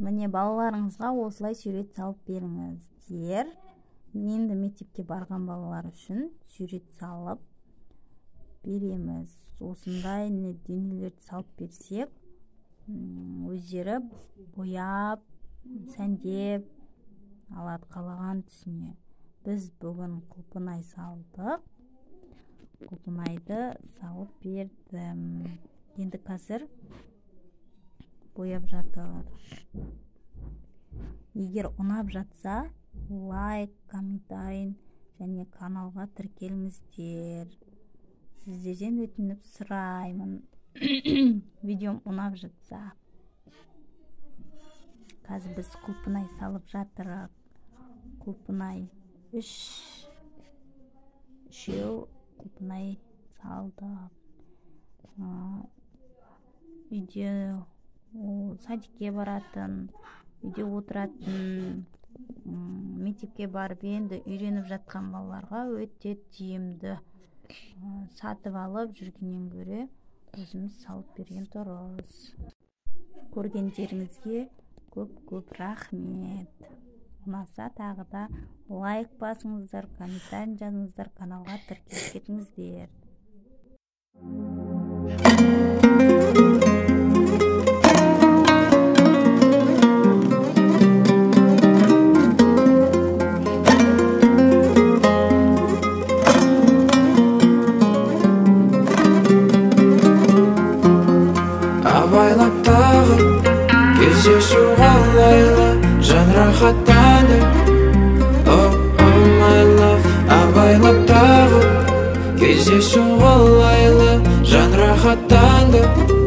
Міне, балаларыңызға осылай сурет салып беріңіздер. Енді мектепке барған балалар үшін сурет салып береміз. Осындай дүниелерді салып берсек, өздері бояп, сәндеп алады қалаған түсіне. Біз бүгін құлпынай салдық. Құлпынайды салып бердім. Енді қазір бояп жатыр. Егер ұнап жатса, лайк, комментарий және каналға тіркеліңіздер. Сіздерден өтініп сұраймын. Видеом ұнап жатса. Қазір біз құлпынай салып жатырық. Құлпынай үшеу құлпынай салдық. Үйде садикке баратын, үйде отыратын, мектепке барып енді үйреніп жатқан балаларға өте тиімді. Сатып алып жүргеннен гөрі өзіміз салып берген дұрыс. Көргендеріңізге көп-көп рахмет. Ұнаса тағы да лайк басыңыздар, комментарий жазыңыздар, каналға тіркеліп кетіңіздер. Абайлап тағы кездесу қалайлы, жан рахаттанды. Oh, oh my love. Абайлап тағы кездесу қалайлы, жан рахаттанды.